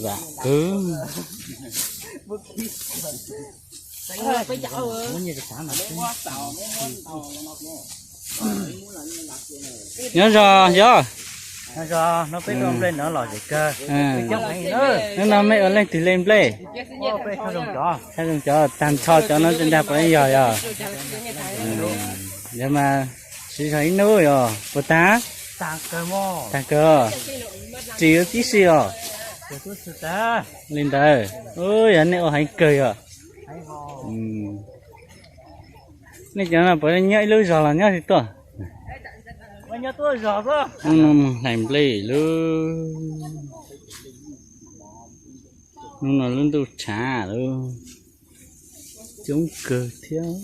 Vam kawg. Nyob zoo yog. Hnub no mej ua leej twg le nplej? Tag nrho cov no tseem nrag puas yog yog? Yog mas siv zog ib hnub yog puas tag? Tag kawg, ris ua tib si os. Li ntawd, yog nej ua heev kawg yog. Nej cov no puas nyob ib lub zos los nyob twg tuaj? Hnub no mus hlais nplej lub, hnub no lub ntuj tshav lub, coob kawg thiab.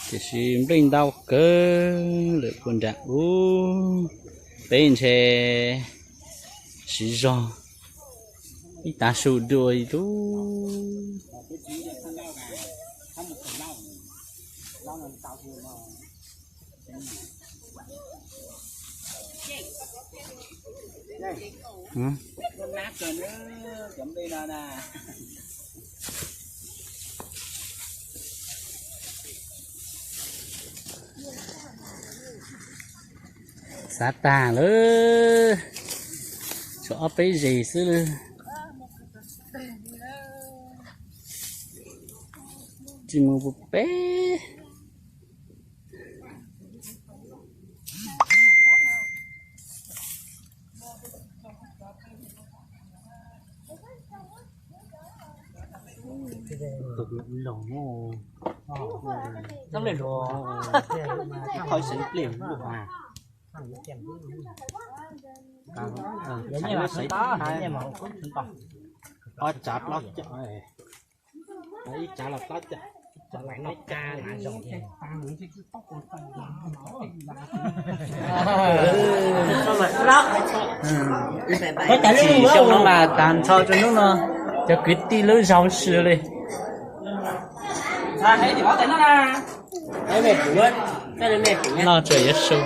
Tiam sis nplej ntau kawg lawm puag nram ub, peb ntshe siv zog ib tav su dua ib lub. Xav tag lawm, tshuav ob peb zes xwb lawm. Tsis mus puas peb. Ob tsav plaub cawv, ib tsav los plaub cawv, ib tsav los plaub cawv. Xyoo no mas tag nrho rau hnub no, cov kwv tij lub zos sw li. Noj tsam yuav su.